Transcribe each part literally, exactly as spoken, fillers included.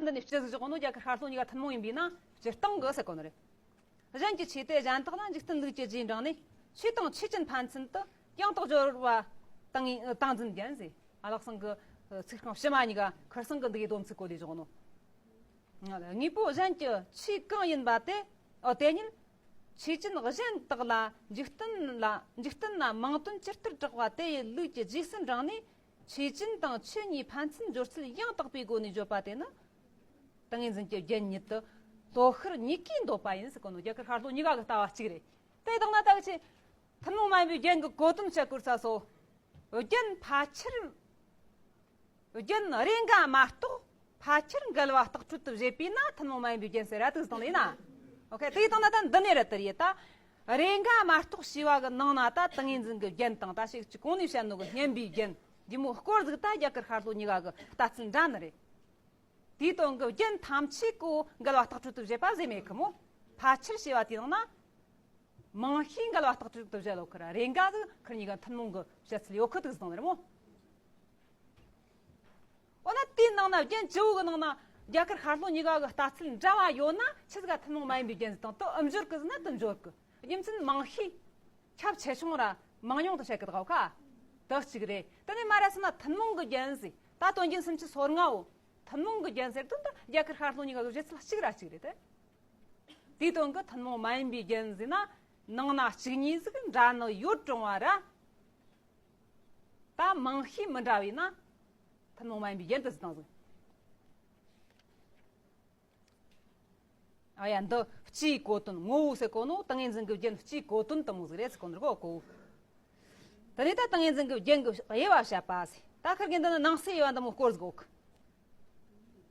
འདི་ནས་སྤྱི་ཟིག་བཞག་ནོ་རྒྱ་གར་ཤར་ལྷོ་གཉིས་ཀ་ཐུན་མོང་ཡིན་པས་ན་སྤྱིར་བཏང་གི་ཟེར་གོ་ནི་རེད། གཞན་གྱི་ཆོས་དེ་གཞན་དག་ལ་འཇིག་རྟེན་ལུགས་ཀྱི་རྗེས་འབྲངས་ནས་ཆོས་དང་ཆོས་ཅན་ཕན་ཚུན་དུ་ཡང་དག་སྦྱོར་བ་དང་ངེས་དང་འཛིན་རྒྱན་ཟེར། ཨ་ལགས་སང་གི་ཚིག་རྐང་ཕྱི་མ་གཉིས་ཀ་ཁར་སང་གི་འདི་གའི་སྡོམ་ཚིག་གོ་ལས་བཞག་ནོ། དངོས་པོ་གཞན་གྱི་ཆོས་གང་ཡིན་པ་དེ། ཨོ་དེ་ཉིད་ཆོས་ཅན་གཞན་དག་ལ་འཇིག་རྟེན་ལ་འཇིག་རྟེན་ན་མིང་དོན་ཇི་ལྟར་གྲགས་པ་དེ་ཡི་ལུགས་ཀྱི་རྗེས་སུ་འབྲངས་ནས་ཆོས་ཅན་དང་ཆོས་གཉིས་ཕན་ཚུན་སྦྱོར་ཚུལ་ཡང་དག་པའི་སྒོ་ནས་བརྗོད་པ་དེ་ནི། ཏིང་ངེ་འཛིན་གྱི་རྒྱན་ཉིད་དུ་ལྟོ་ཤེར་གཉིས་ཀས་འདོད་པ་ཡིན་ཟེར་གོ་ནོ། རྒྱ་གར་ཤར་ལྷོ་གཉིས་ཀ་གི་ལྟ་བ་གཅིག་རེད། དེ་དང་ན་ད་གི་ཆེ་ཐུན་མོང་མ་ཡིན་པའི་རྒྱན་གྱི་གོ་དོན་བཤད་དགོས་ས་སོ། རྒྱན་ཕལ་ཆེར། རྒྱན་རེས་འགའ་མ་གཏོགས་ཕལ་ཆེར་འགལ་བ་ལྟག་སྤྲོད་དུ་བྱེད་པས་ན་ཐུན་མོང་མ་ཡིན་པའི་རྒྱན་ཟེར་ར་དུས་དང་ལས་ན། ཨོ་ཁེ་དེ་དང་ན་ད་འདི་ནས་རེད་དེ་རེད་ད། རེས་འགའ་མ་གཏོགས་ཞེས་པ་གི་ནང་ན་ད་ཏིང་ངེ་འཛིན་གྱི་རྒྱན་དང་ད་ཞིག་གཅིག་གོང་ནས་བཤད་ནོ་གི་སྙན་པའི་རྒྱན་འདི་མོ་སྐོར་ཟིག་ད་རྒྱ་གར་ཤར་ལྷོ་གཉིས་ཀ་གི་ལྟ་ཚུལ་འདྲ་ནི་རེད། དེའི་དོན་གྱི་རྒྱན་ཐམས་ཅད་ཀོ་འགལ་བ་ལྟག་སྤྲོད་དུ་བྱེད་པ་ཟེར་མེད་ཁི་མོ། ཕལ་ཆེར་ཞེས་པ་དེའི་ནང་ན། མང་ཤས་འགལ་བ་ལྟག་སྤྲོད་དུ་བྱེད་ལོ་ཁི་ར་རེས་འགའ་ཟིག་ཁིར་གཉིས་ཀ་ཐུན་མོང་གི་བཤད་ཚུལ་ཡོད་ཁི་དུག་ཟིག་དང་རེད་མོ། འོ་ན་དེའི་ནང་ན་རྒྱན་བཅུ་བོ་གི་ནང་ན་རྒྱ་གར་ཤར་ལྷོ་གཉིས་ཀ་གི་ལྟ་ཚུལ་འདྲ་བ་ཡོད་ན་ཆི་ཟིག་ག་ཐུན་མོང་མ་ཡིན་པའི་རྒྱན་ཟིག་དང་དུ་ཨུ་འབྱོར་གི་ཟིག་ན་དུ་འབྱོར་གི། རྒྱུ་མཚན་མང་ཤས། ཁྱབ་ཆེ་ཆུང་ར་མང་ཉུང་དུ་བཤད་ཀི་དགའ་ཁ། དག་ཅིག་རེད། དེ་ནས་མ་ར་སི་ན་ཐུན་མོང་གི་རྒྱན་ཟེར་ད་དོན་རྒྱན་སུམ་ཅུ་སོ་ལྔའོ། ཐུན་མོང་གི་རྒྱན་ཟེར་དོན་དུ་རྒྱ་གར་ཤར་ལྷོ་གཉིས་ཀ་གི་བཞེད་ཚུལ་གཅིག་ར་གཅིག་རེད་དེ། དེའི་དོན་གི་ཐུན་མོང་མ་ཡིན་པའི་རྒྱན་ཟེར་ན་ནང་ན་གཅིག་གཉིས་ཟིག་འདྲ་ནི་ཡོད་རུང་བ་ར། ད་མང་ཤས་མི་འདྲ་བས་ན་ཐུན་མོང་མ་ཡིན་པའི་རྒྱན་དུ་ཟེར་དང་ཟིག་ཨ་ཡ་འདི་སྤྱིའི་གོ་དོན་ངོ་བོ་ཟེར་གོ་ནོ་ཏིང་ངེ་འཛིན་གྱི་རྒྱན་སྤྱིའི་གོ་དོན་དུ་མོ་ཟིག་རེད་ཟེར་གོ་ནོ་གོ། དེ་ནས་ད་ཏིང་ངེ་འཛིན་གྱི་རྒྱན་གྱི་དབྱེ་བ་བཤད་པ་ཟེར་ད་ཁར་གྱི་འདི་ནི་ནང་གསེས་དབྱེ་བ་འདི་མོ་སྐོར་ཟིག་གོ་གི།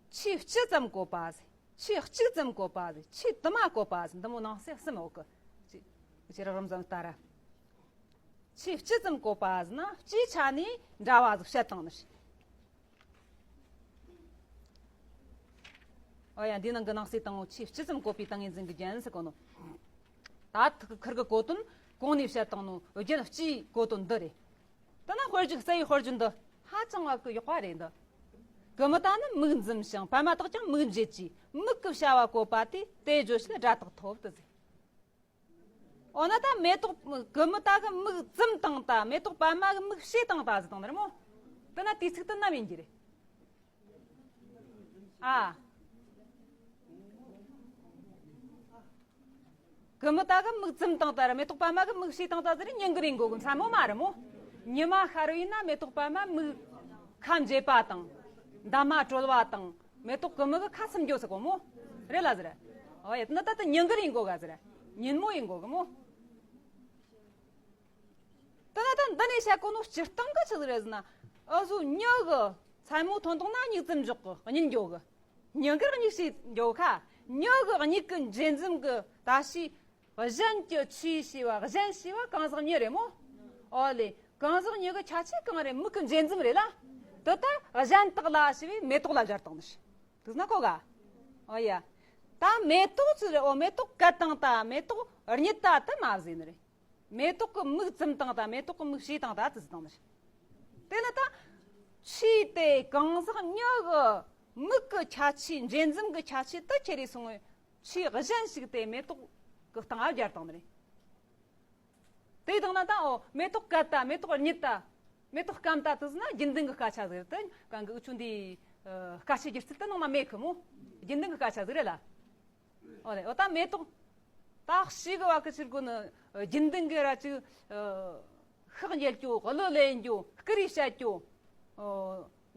ཆོས་སྤྱི་ཙམ་བཀོད་པ་ཟེར་ཆོས་གཅིག་ཙམ་བཀོད་པ་ཟེར་ཆོས་དུ་མ་བཀོད་པ་ཟེར་འདི་མོ་ནང་གསེས་གསུམ་ཡོད་གི། ཅི་ཅི་ར་རམ་ཙམ་ལྟ་ར། ཆོས་སྤྱི་ཙམ་བཀོད་པ་ཟེར་ན་སྤྱིའི་ཆ་ནས་འདྲ་བ་ཟིག་བཤད་བཏང་ནི་ཞིག་ཨོ་ཡ་འདི་ནང་གི་ནང་གསེས་དང་པོ་ཆོས་སྤྱི་ཙམ་བཀོད་པའི་ཏིང་ངེ་འཛིན་གྱི་རྒྱན་ཟེར་གོ་ནོ། ད་ཐུག་ཁུར་གི་གོ་དོན་གོང་ནས་བཤད་བཏང་ནོ་རྒྱན་སྤྱིའི་གོ་དོན་འདི་རེད། དེ་ན་དཔེར་བརྗོད་རྩ་བའི་དཔེར་བརྗོད་འདི་ཧ་ཅང་བ་གི་ཡག་པ་རེད་འདི། གི་མུ་ད་ནི་མིག་འཛུམ་ཞིང་པད་མ་དག་ཀྱང་མིག་འབྱེད་ཀྱི་མིག་གི་བྱ་བ་བཀོད་པ་དེ་དེ་བརྗོད་བྱེད་སྒྲ་དག་ཐོབ་ཏུ་ཟེར། འོ་ན་ད་མེ་ཏོག་གི་མུ་ད་གི་མིག་བཙུམ་བཏང་ད་མེ་ཏོག་པད་མ་གི་མིག་ཕྱེ་བཏང་ད་ཟེར་བཏང་ནི་རེད་མོ། དེ་ན་དུས་ཚིགས་དེ་ནམ་ཡིན་གྱི་རེད། ཨ། གི་མུ་ད་གི་མིག་བཙུམ་བཏང་ད་ར་མེ་ཏོག་པད་མ་གི་མིག་ཕྱེ་བཏང་ད་ཟེར་ཉིན་གི་རིང་གོ་གི་མཚན་མོ་མ་རེད་མོ། ཉི་མ་ཤར་བས་ན་མེ་ཏོག་པད་མ་མིག་ཁ་འབྱེད་པ་དང་། འདབ་མ་གྲོལ་བ་དང་། མེ་ཏོག་གི་མུ་གི་ཁ་ཚུམ་འགྱོ་ཟེར་གོ་མོ། རེད་ལ་ཟེར། ཨོ་ཡ་ད་ད་ད་ཉིན་གི་རིང་གོ་ག་ཟེར། ཉིན་མོ་ཡིན་གོ་གི་མོ། ད་ད་ད་འདི་ནས་བཤད་གོ་ནོ་སྤྱིར་བཏང་གི་ཆི་ཟིག་རེད་ཟེར་ན། ཨ་ཟོ་མྱི་གི་མཚན་མོ་ཐོན་དང་ན་མིག་བཙུམ་འཇོག་གི་གཉིད་འགྱོ་གི། ཉིན་གི་གཉིད་སད་འགྱོ་ཁ། མྱི་གི་གཉིད་གི་འདྲེ་འཛུམ་གི་ད་ཤི། གཞན་གྱི་ཆོས་ཞེས་པ་གཞན་ཞེས་པ་གང་ཟག་མྱི་རེད་མོ། ཨོ་ལེ། གང་ཟག་མྱི་གི་ཁྱད་ཆོས་གང་རེད། མིག་གི་འདྲེ་འཛུམ་རེད་ལ། དེ་ལྟར་གཞན་དག་ལ་ཞེས་པའི་མེ་ཏོག་ལ་སྦྱར་བཏང་ནི་ཞིག་དུས་ན་གོ་ག་ཨོ་ཡ། ད་མེ་ཏོག་ཅི་རེད། ཨོ་མེ་ཏོག་བཀལ་བཏང་ད་མེ་ཏོག་རྙེད་ད་དེ་མ་ཟེར་ནི་རེད། མེ་ཏོག་གི་མིག་བཙུམ་བཏང་ད་མེ་ཏོག་གི་མིག་ཕྱེ་བཏང་ད་དེ་ཟེར་བཏང་ནི་རེད། དེ་ནི་ད་ཆོས་དེ་གང་ཟག་མྱི་གི་མིག་གི་ཁྱད་ཆོས་འདྲེ་འཛུམ་གི་ཁྱད་ཆོས་དེ་ཁྱེར་རེ་སོང་བས། ཆོས་གཞན་ཞིག་དེ་མེ་ཏོག་གི་སྟེང་ང་སྦྱར་བཏང་ནི་རེད། དེ་དང་ན་ད་ཨོ་མེ་ཏོག་བཀལ་ད་མེ་ཏོག་རྙེད་ད། མེ་ཏོག་སྐམ་ད་དེ་ཟེར་ན་རྒྱུན་ལྡན་གྱི་སྐད་ཆ་ཟིག་རེད། དེ་གང་གི་འུ་ཆོ་འདི་སྐད་ཆའི་སྒྱུ་རྩལ་དེ་ནང་ན་མེད་གི་མོ། རྒྱུན་ལྡན་གྱི་སྐད་ཆ་ཟིག་རེད་ལ། ཨོ་རེད། ཨོ་ད་མེ་ཏོག་ད་ཞིག་གི་བ་གི་ཕྱིར་གོ་ནི་རྒྱུན་ལྡན་གྱི་ར་ཅིག་ཤག་འཇལ་རྒྱུ་གླུ་ལེན་རྒྱུ་ཀུ་རེ་བཤད་རྒྱུ།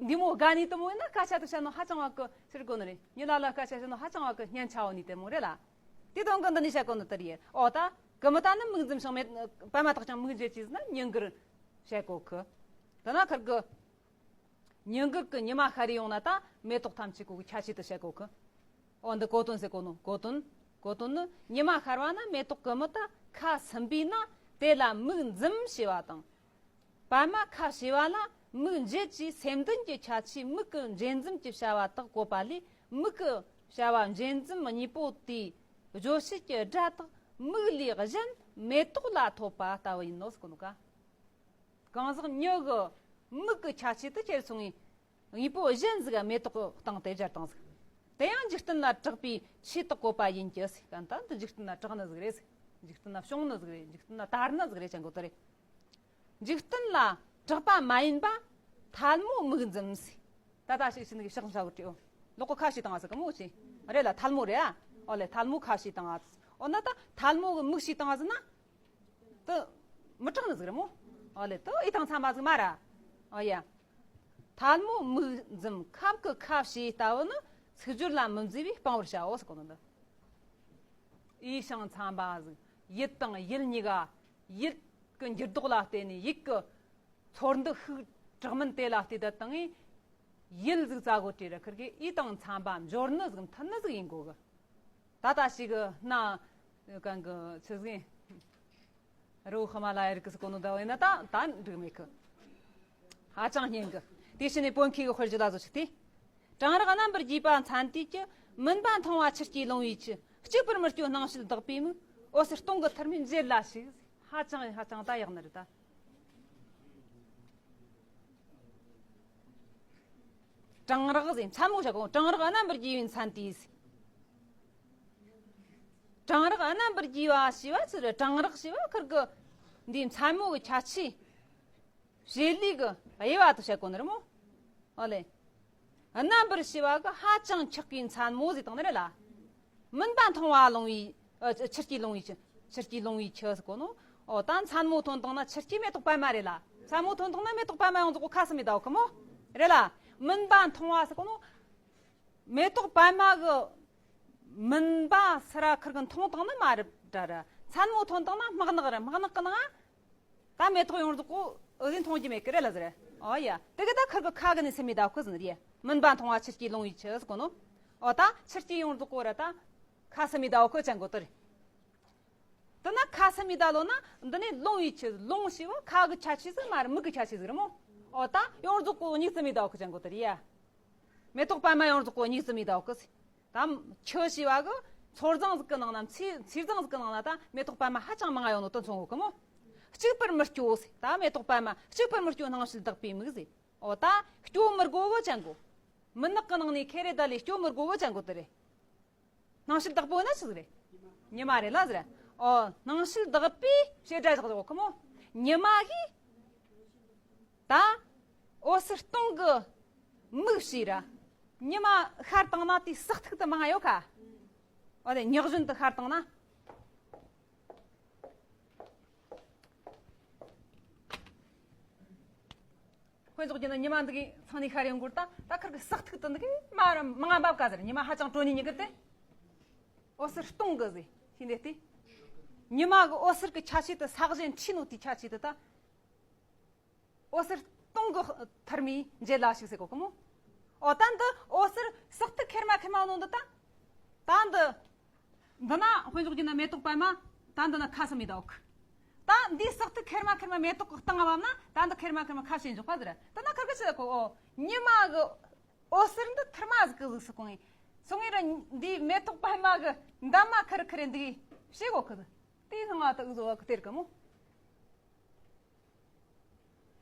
འདི་མོ་དགའ་ནི་དེ་མོ་ཡིན་ན་སྐད་ཆ་དེ་བཤད་ནོ་ཧ་ཅང་བ་གི་ཕྱིར་གོ་ནི་རེད། མྱི་ལ་ལ་སྐད་ཆ་བཤད་ནོ་ཧ་ཅང་བ་གི་སྙན་ཆ་བོ་ནི་དེ་མོ་རེད་ལ། དེ་དོན་གི་འདི་ནི་བཤད་གོ་ནི་དེ་རེད། ཨོ་ད་གི་མུ་ད་ནི་མིག་འཛུམ་ཞིང་མེ་པད་མ་དག་ཀྱང་མིག་འབྱེད་ཀྱི་ཟེར་ན་ཉིན་གུར་བཤད་གོ་གི། དེ་ན་ཁར་གི་ཉིན་གུར་གི་ཉི་མ་ཤར་རེ་ཡོང་ན་ད་མེ་ཏོག་ཐམས་ཅད་གོ་གི་ཁྱད་ཆོས་དེ་བཤད་གོ་གི། འོ་འདི་གོ་དོན་ཟེར་གོ་ནོ། གོ་དོན། གོ་དོན་ནི་ཉི་མ་ཤར་བ་ན་མེ་ཏོག་གི་མུ་ད་ཁ་ཟུམ་པས་ན་དེ་ལ་མིག་འཛུམ་ཞེས་པ་དང་། པད་མ་ཁ་ཕྱེ་བ་ལ་མིག་འབྱེད་ཀྱི་སེམས་ལྡན་གྱི་ཁྱད་ཆོས་མིག་གི་འདྲེ་འཛུམ་གྱི་བྱ་བ་དག་བཀོད་པ་ལས་མིག་གི་བྱ་བ་འདྲེ་འཛུམ་གཉིས་པོ་དེའི་བརྗོད་བྱེད་ཀྱི་སྒྲ་དག་མིག་ལས་གཞན་མེ་ཏོག་ལ་ཐོབ་པ་ལྟ་བུ་ཡིན་ནོ་ཟེར་གོ་ནོ་ཀ། གང་ཟག་མྱི་གི་མིག་གི་ཁྱད་ཆོས་དེ་ཁྱེར་སོང་བས། དངོས་པོ་གཞན་ཟིག་ག་མེ་ཏོག་གི་སྟེང་དེ་སྦྱར་བཏང་ཟིག་དེ་ཡང་འཇིག་རྟེན་ལ་གྲགས་པའི་ཆོས་དག་བཀོད་པ་ཡིན་གྱི་ཟེར། གན་ད་འདི་འཇིག་རྟེན་ལ་གྲགས་ནི་ཟིག་རེད་ཟེར། འཇིག་རྟེན་ལ་བྱུང་ནི་ཟིག་རེད། འཇིག་རྟེན་ལ་དར་ནི་ཟིག་རེད་ཅན་གོ་དེ་རེད། འཇིག་རྟེན་ལ་གྲགས་པ་མ་ཡིན་པ་ཐལ་མོ་མིག་འཛུམ་ཟེར། ད་ད་ཞིག་ཞིག་ནི་ཕྱག་འཚལ་བ་དྲིའོ། ལོག་གོ་ཁ་ཞིག་བཏང་བ་ཟེར་གི་མོ་ཅི། རེད་ལ་ཐལ་མོ་རེད་ཨ། ཨོ་ལེ་ཐལ་མོ་ཁ་ཞིག་བཏང་བ། ཨོ་ན་ད་ཐལ་མོ་གི་མིག་ཞིག་བཏང་བ་ཟེར་ན། དུ་མི་དྲག་ནི་ཟིག་རེད་མོ། ཨོ་ལེ་དུ་ཨི་དང་ཚང་མ་ཟིག་མ་ར། ཨོ་ཡ། ཐལ་མོ་མིག་འཛུམ་ཁབ་ཀི་ཁ་ཞེས་ལྟ་བུ་ནི་ཚིག་སྦྱོར་ལ་མི་མཛེས་པས་སྤང་བར་བྱའོ་ཟེར་གོ་ནོ་འདི། ཨི་ཞང་ཚང་པ་ཟིག་ཡིད་དང་ཡུལ་གཉིས་ཀ། ཡིད་ཀྱི་འགྱུར་ལྡོག་ལ་བརྟེན་ནས་ཡིད་ཀྱི་ཚོར་འདུ་ཤུགས་དྲག་མིན་དེ་ལ་བལྟས་ད་དང་ངས་ཡིད་ཟིག་རྩ་གོ་བྲིས་ར་ཁིར་གི་ཨི་དང་ཚང་པ་འབྱོར་ནི་ཟིག་མཐུན་ནི་ཟིག་ཡིན་དགོ་གི། ད་ལྟ་ཞིག་གི་ན་གང་གི་ཆི་ཟིག་རོ་ཧི་མ་ལ་ཡ་རིགས་སུ་གོ་ནོ་ད་བས་ན་ད་ད་འགྲིག་མེད་གི། ཧ་ཅང་སྙན་གི། དེ་ཕྱི་ནས་བོན་ཁྱི་གི་དཔེར་བརྗོད་ལ་བཟོ་ཞིག་སྟེ། གྲང་རེག་རྣམ་པར་རྒྱས་པ་མཚན་དུས་ཀྱི། མུན་པ་མཐོང་བ་ཆུ་སྐྱེས་ལོང་བའི་ཆུ། གཅིག་པུར་མི་སྐྱོ་སྣང་ཞེན་དག་པའི་མིག་འོད་ཟེར་སྟོང་གི་ཐུར་མའི་མཇལ་ལ་ཞིག་ཧ་ཅང་ཧ་ཅང་ད་ཡག་ནི་རེད་ད། གྲང་རེག་ཟེར་མཚན་མོ་བྱ་གོ་གྲང་རེག་རྣམ་པར་རྒྱས་པའི་མཚན་དུས་ཟེར། གྲང་རེག་རྣམ་པར་རྒྱས་པ་ཞེས་པ་ཚུར་གྲང་རེག་ཞེས་པ་ཁིར་གི་འདིའི་མཚན་མོ་གི་ཁྱད་ཆོས། བྱེད་ལས་གི་དབྱེ་བ་དུ་བྱེད་དགོས་ནི་རེད་མོ། ཨོ་ལེ། རྣམ་པར་ཞེས་པ་གི་ཧ་ཅང་འཁྱག་གི་མཚན་མོ་ཟེར་བཏང་ནི་རེད་ལ། མུན་པ་མཐོང་བ་ལོང་བའི་ཨ་ཆུ་སྐྱེས་ལོང་བའི་ཆུ། ཆུ་སྐྱེས་ལོང་བའི་ཆུ་ཟེར་གོ་ནོ། ཨོ་ད་མཚན་མོ་ཐོན་བཏང་ན་ཆུ་སྐྱེས་མེ་ཏོག་པད་མ་རེད་ལ། མཚན་མོ་ཐོན་བཏང་ན་མེ་ཏོག་པད་མ་ཡོངས་རྫོགས་གོ་ཁ་སི་མི་ཟླ་བ་གི་མོ། རེད་ལ། མུན་པ་མཐོང་བ་ཟེར་གོ་ནོ། མེ་ཏོག་པད་མ་གི་མུན་པ་སི་ར་ཁིར་གི་མཐོང་བཏང་ནི་མ་རེད་ད་ར། མཚན་མོ་ཐོན་བཏང་ན་སྨག་ནག་རེད། སྨག་ནག་གི་ནང་ད་མེ་ཏོག་ཡོངས་རྫོགས་གོ་འོད་ཟེར་མཐོང་རྒྱུ་མེད་གི་རེད་ལ་ཟེར། ཨོ་ཡ། དེ་གི་ད་ཁིར་གི་ཁ་གི་ནས་སེམས་མི་ཟླ་ཁོ་ཟེར་ནི་རེད། མུན་པ་མཐོང་བ་ཆུ་སྐྱེས་ལོང་བའི་ཆུ་ཟེར་གོ་ནོ། ཨོ་ད་ཆུ་སྐྱེས་ཡོངས་རྫོགས་གོ་ར་ད་ཁ་སེམས་མི་ཟླ་ཁོ་ཅན་གོ་དེ་རེད། དེ་ན་ཁ་སེམས་མི་ཟླ་ལོ་ན་འདི་ནས་ལོང་བའི་ཆུ། ལོང་ཞེས་པ་ཁ་གི་ཁྱད་ཆོས་ཟིག་མ་རེད། མིག་གི་ཁྱད་ཆོས་ཟིག་རེད་མོ། ཨོ་ད་ཡོངས་རྫོགས་གོ་མིག་སེམས་མི་ཟླ་ཁོ་ཅན་གོ་དེ་རེད་ཡ། མེ་ཏོག་པད་མ་ཡོངས་རྫོགས་གོ་མིག་སེམས་མི་ཟླ་གི་ཟེར། ད་ཆུ་ཞེས་པ་གི་མཚོ་རྫིང་ཟིག་གི་ནང་ན་མཚེས་མཚེས་རྫིང་ཟིག་གི་ནང་ན་ད་མེ་ཏོག་པད་མ་ཧ་ཅང་མང་ང་ཡོང་ནོ་དོན་མཚུངས་གོ་གི་མོ། གཅིག་པུར་མི་སྐྱོ་ཟེར། ད་མེ་ཏོག་པད་མ་གཅིག་པུར་མི་སྐྱོ་སྣང་ཞེན་དག་པའི་མིག་ཟེར། ཨོ་ད་སྐྱོ་མི་དགོ་གི་ཅན་གོ། མུན་ནག་གི་ནང་ནས་ཁེ་རེ་ད་ལས་སྐྱོ་མི་དགོ་གི་ཅན་གོ་དེ་རེད། སྣང་ཞེན་དག་པོ་ཡིན་ན་ཆི་ཟིག་རེད། ཉི་མ་རེད་ལ་ཟེར། ཨོ་སྣང་ཞེན་དག་པའི་བྱེད་སྒྲ་བཞག་གོ་གི་མོ། ཉི་མ་གིས་ད་འོད་ཟེར་སྟོང་གི་མིག་ཞེས་ར། ཉི་མ་ཤར་བཏང་ན་དེའི་སག་ཐིག་དུ་མང་ཡོད་ཁ། འོ་དེ་ཉག་བཞིན་དུ་ཤར་བཏང་ན། དཔེ་འཇོག་རྒྱུ་ན་ཉི་མ་འདི་གི་ཚང་ནས་ཤར་ཡོང་གོ་ད། ད་ཁིར་གི་སག་ཐིག་དུ་འདི་གི་མ་ར་མང་ང་འབབ་ཀ་ཟེར། ཉི་མ་ཧ་ཅང་དྲོ་ནི་ཉི་གི་དེ། འོད་ཟེར་སྟོང་གི་ཟེར་ཤེས་འདི་སྟེ། ཉི་མ་གི་འོད་ཟེར་གི་ཁྱད་ཆོས་དེ་ས་གཞན་འཁྲིས་ནོ་དེའི་ཁྱད་ཆོས་དེ་ད། འོད་ཟེར་སྟོང་གི་ཐུར་མའི་མཇལ་ལ་ཞིག་ཟེར་གོ་གི་མོ། ཨོ་ད་འདི་འོད་ཟེར་སག་ཐིག་ཁེར་མ་ཁེར་མ་ནོ་འདི་ད། ད་འདི། འདི་ན་དཔེ་འཇོག་རྒྱུ་ན་མེ་ཏོག་པད་མ། ད་འདི་ན་ཁ་སེམས་མི་ཟླ་གི། ད་འདི་སག་ཐིག་ཁེར་མ་ཁེར་མ་མེ་ཏོག་གི་སྟེང་ང་བབས་ན་ད་འདི་ཁེར་མ་ཁེར་མ་ཁ་ཞེས་འཇོག་པ་ཟེར། ད་ན་ཁིར་གི་ཆི་ཟེར་གོ། ཨོ་ཉི་མ་གི་འོད་ཟེར་འདི་ཐུར་མ་ཟིག་གི་ཟིག་སུ་གོང་ངེ་སུ་ངེ་ར་འདི་མེ་ཏོག་པད་མ་གི་འདབ་མ་ཁིར་ཁིར་འདི་ཞེས་གོ་གི། དེའི་སྣང་བ་དག་བཟོ་བ་གི་སྟེར་གི་མོ།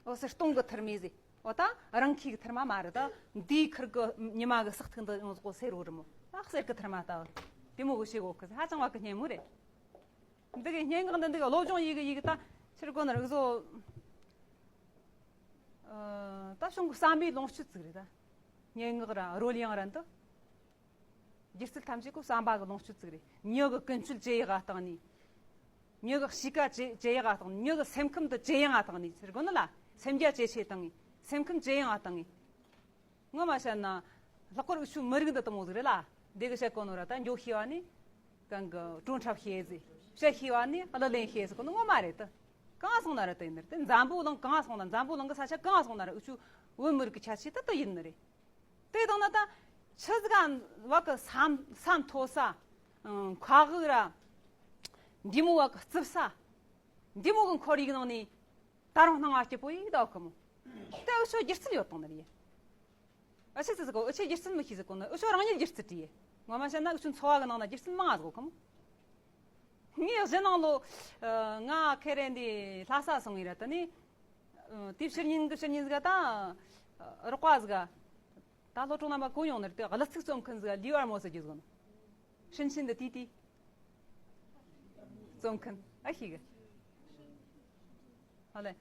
འོད་ཟེར་སྟོང་གི་ཐུར་མའི་ཟེར། འོ་ད་རང་ཁྱི་གི་ཐུར་མ་མ་རེད་ད། འདིའི་ཁིར་གི་ཉི་མ་གི་སག་ཐིག་འདི་ཡོངས་རྫོགས་གསེར་བོ་རི་མོ། ཨ་གསེར་གི་ཐུར་མ་ལྟ་བུ། དེ་མོ་གི་ཞེ་གོ་གི་ཧ་ཅང་བ་གི་སྙན་མོ་རེད། འདི་གི་སྙན་ངག་འདི་འདི་གི་བློ་སྦྱོང་ཡི་གི་ཡི་གི་ད་ཕྱིར་གོ་ན་རིག་བཟོ། ཨ་ད་གཞུང་གི་བསམ་པའི་ལོངས་སྤྱོད་ཅིག་རེད་ད། སྙན་ངག་ར་རོལ་དབྱངས་ར་འདི། སྒྱུ་རྩལ་ཐམས་ཅད་ཀོ་བསམ་པ་གི་ལོངས་སྤྱོད་ཅིག་རེད། མྱི་གི་ཀུན་སྤྱོད་ཇེ་ཡག་ག་བཏང་ནས། མྱི་གི་གཤིས་ཀ་ཇེ་ཇེ་ཡག་ག་བཏང་ནས། མྱི་གི་སེམས་ཁམས་དུ་ཇེ་ཡང་ང་བཏང་ནས་ཟེར་གོ་ནི་ལ། སེམས་རྒྱ་ཇེ་ཆེ་བཏང་ངས། སེམས་ཁམས་ཇེ་ཡང་ང་བཏང་ངས། ངོ་མ་བཤད་ན། ལྷག་པར་འུ་ཆོའི་མི་རིགས་འདི་དེ་མོ་ཟིག་རེད་ལ། འདི་གི་བཤད་གོ་ནོ་ར་ད་འགྱོ་ཤེས་བ་ནི། གང་གི་གྲོན་འཁྲབ་ཤེས་ཟིག་བཤད་ཤེས་བ་ནི་གླུ་ལེན་ཤེས་ཟིག་གོ་ནི་ངོ་མ་རེད་དེ། གང་སོང་ན་ར་དེ་ཡིན་ནི་རེད་དེ། འཛམ་བུ་གླིང་གང་སོང་ན། འཛམ་བུ་གླིང་གི་ས་ཆ་གང་སོང་ན་ར་འུ་ཆོའི་བོད་མི་རིགས་ཀྱི་ཁྱད་ཆོས་དེ་དེ་ཡིན་ནི་རེད། དེ་དང་ན་ད་ཆི་ཟིག་ག་བ་གི་ས་ས་མཐོ་ས། ཨང་མཁའ་དབུགས་ར། འདི་མོ་བ་གི་རྩིབ་ས། འདི་མོ་གི་ཁོར་ཡུག་ནང་ནས་ད་རུང་སྣང་བ་སྐྱིད་པོ་ཡིག་ད་བ་གི་མོ། དེ་འུ་ཆོ་སྒྱུ་རྩལ་ཡོད་དང་ནི་རེད། འུ་ཆོ་ཟིག་གོ་འུ་ཆོ་སྒྱུ་རྩལ་མི་ཤེས་ཟིག་གོ་ནི་འུ་ཆོ་རང་ཉིད་སྒྱུ་རྩལ་བྲིས། ངོ་མ་བཤད་ན་འུ་ཆོ་འཚོ་བ་གི་ནང་ན་སྒྱུ་རྩལ་མང་ང་ཟིག་གོ་གི་མོ། ངས་གཞན་ནང་ལོ། ང་ཁེ་རེ་འདི་ལྷ་ས་སོང་ངེ་ར་ད་ནི། དེ་ཕྱིར་ཉིན་གི་ཕྱིར་ཉིན་ཟིག་ག་ད། རོགས་པ་ཟིག་ག་ད་སློབ་གྲོགས་རྣམ་པ་གོ་ཡོང་ནི་རེད། དེ་གླུ་ཚིག་རྩོམ་མཁན་ཟིག་ལི་ཨར་མོ་ཟེར་རྒྱུ་ཟིག་ནི། ཧྲིན་ཆིན་དུ་དེའི་དེའི་རྩོམ་མཁན་ཨ་ཤེས་གི། ཨ་ལེ།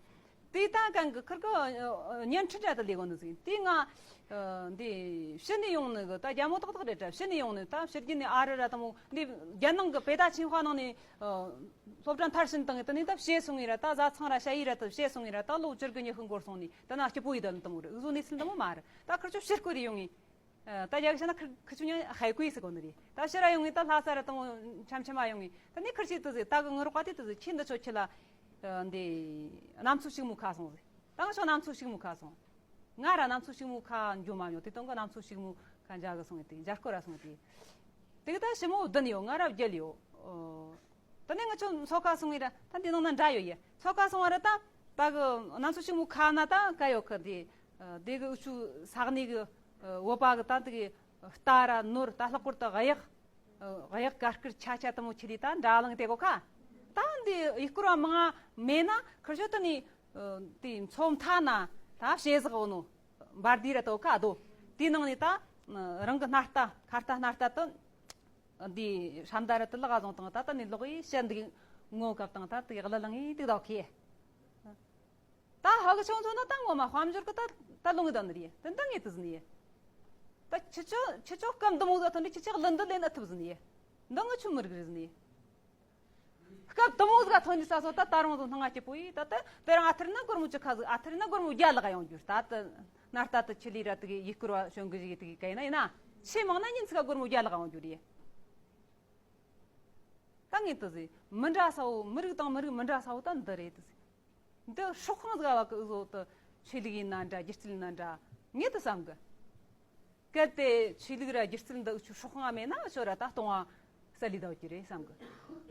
དེ་ད་གང་གི་ཁིར་གི་བརྙན་འཕྲིན་འདྲ་དུ་ལས་གོ་ནི་ཟིག་ཡིན། དེ་ང་འདི་ཕྱི་ནས་ཡོང་ནི་གི་ད་རྒྱ་མོ་ཏག་ཏག་རེད་དྲ། ཕྱི་ནས་ཡོང་ནི་ད་ཕྱི་རྒྱལ་ནས་ཨ་རི་ར་དང་མོ་འདི་རྒྱལ་ནང་གི་北大清华ནང་ནས་སློབ་གྲྭ་མཐར་ཕྱིན་བཏང་ངས། དེ་ནས་ད་བཤད་སོང་ངས་ར། ད་བཟའ་ཚང་ར་ཞ་ཡི་ར་ད་བཤད་སོང་ངས་ར། ད་ལོ་བཅུ་དགུ་ཉི་ཤུ་འགོར་སོང་ནས་ད་ན་སྐྱིད་པོ་ཡི་ད་ནི་དང་མོ་རེད། འུ་ཟོ་གནས་ཚུལ་འདི་མོ་མ་རེད། ད་ཁིར་ཆོ་ཕྱིར་སྐོར་རེ་ཡོང་ངས། ད་རྒྱ་གི་ཤ་ན་ཁི་ཁི་ཆུ་ཉ་ཧའི་ཀུའི་ཟེར་གོ་ནི་རེད། ད་ཕྱིར་ར་ཡོང་ངས་ད་ལྷ་ས་ར་དང་འཆམ་འཆམ་མ་ཡོང་ངས། ད་ནི་ཁིར་ཆི་དུ་ཟེར། ད་གི་ངི་རོགས་པ་དེ་དུ་ཟེར། ཁྱེད་འདི་ཆོ་ཁྱི་ལ་འདི་གནམ་མཚོ་ཕྱུག་མོ་ཁ་སོང་ཟེར། ད་ང་ཆོ་གནམ་མཚོ་ཕྱུག་མོ་ཁ་སོང་། ང་ར་གནམ་མཚོ་ཕྱུག་མོ་ཁ་འགྱོ་མ་མྱོང་། དེ་དང་གི་གནམ་མཚོ་ཕྱུག་མོ་ཁ་འཇའ་གི་སོང་ངས་དེ་འཇའ་སྐོར་ར་སོང་ངས་དེ། དེ་གི་ད་ཞི་མོ་བདུན་ཡོད། ང་ར་བརྒྱད་ཡོད། ཨོ། ད་ནི་ང་ཆོ་མཚོ་ཁ་སོང་ངས་ར། ད་འདི་ནང་ན་འདྲ་ཡོད་ཡ། མཚོ་ཁ་སོང་བ་ར་ད་ད་གི་གནམ་མཚོ་ཕྱུག་མོ་ཁ་ན་ད་ག་ཡོད་གི། དེ་དེ་གི་ཨུ་ཆུ་ས་གནས་གི་བོད་པ་གི་ད་དེ་གི་རྟ་ར་ནོར་ད་ལྷག་པར་དུ་གཡག་གཡག་གར་དཀར་ཆ་ཆ་དེ་མོ་ཁྱེར་ཏེ་ད་འདྲ་ལངས་དེ་གོ་ཁ། ད་འདི་ཡུལ་སྐོར་བ་མང་ང་མེད་ན་ཁིར་ཆོ་ད་ནི་དེ་མཚོ་མཐའ་ན་ད་ཞེ་ཟག་འོ་ནོ་འབར་དི་ར་དོ་ཁ་དོ། དེའི་ནང་ནས་ད་རང་གི་སྣ་ལྟ་ཁ་ལྟ་སྣ་ལྟ་དུ། འདི་ཧྲམ་ད་ར་དུ་ལག་བཟུང་བཏང་། ད་ད་ནི་ལོག་ཡི་ཤ་འདི་ངོ་བཀབ་བཏང་། ད་དེ་གླུ་ལངས་ཡི་དེ་དག་ཁེ། ད་ཧ་གི་ཆུང་ཆུང་ན་ད་ངོ་མ་དཔལ་འབྱོར་གི་ད་ད་ལུང་གི་ད་ནི་རེད། དེ་འདི་ངས་དུ་ཟིན་ཡི། ད་ཁྱི་ཆོ་ཁྱི་ཆོ་སྐམ་འདི་མོ་ཟ་ཐོན་ནི་ཁྱི་ཆོ་གླུ་འདི་ལེན་ཨ་ཐུབ་ཟིན་ཡི། འདི་ངི་ཆུ་མི་རིག་རེད་ཟིན་ཡི། སྐབས་དུ་མོ་ཟིག་ཐོན་ནི་ས་སོ་ད་ད་རུང་ཟོ་སྣང་ང་སྐྱིད་པོ་ཡི། ད་ད་དེ་རང་ཨ་ཐར་ན་སྒོར་མོ་བཅུ་ཁ་ཟིག་ཨ་ཐར་ན་སྒོར་མོ་བརྒྱ་ལག་ཡོང་རྒྱུ། ད་ད་ན་ལྟ་ད་ཆི་ལི་ར་དེ་གི་ཡུལ་སྐོར་བ་བྱོན་གི་ཞིག་དེ་གི་ག་ཡིན་ན་ཡིན་ན་ཆེས་མང་ན་ཉིན་ཚིག་ག་སྒོར་མོ་བརྒྱ་ལག་ཡོང་རྒྱུ་རེད། ད་ངས་དུ་ཟིག་མི་འདྲ་ས་བོ་མི་རིགས་དང་མི་རིགས་མི་འདྲ་ས་བོ་ད་འདི་རེད་དུ་ཟིག་འདི་སྲོག་ཤིང་ཟིག་བ་གི་འུ་ཟོ་དུ་ཆོས་ལུགས་ཡིན་ན་འདྲ། སྒྱུ་རྩལ་ཡིན་ན་འདྲ། ངས་དུ་བསམ་གི། གལ་ཏེ་ཆོས་ལུགས་ར་སྒྱུ་རྩལ་འདི་འུ་ཆོ་སྲོག་ཤིང་ང་མེད་ན་འུ་ཆོ་ར་ད་སྟོང་བ་ས་ལི་ད་འུ་ཅི་རེད་བསམ་གི།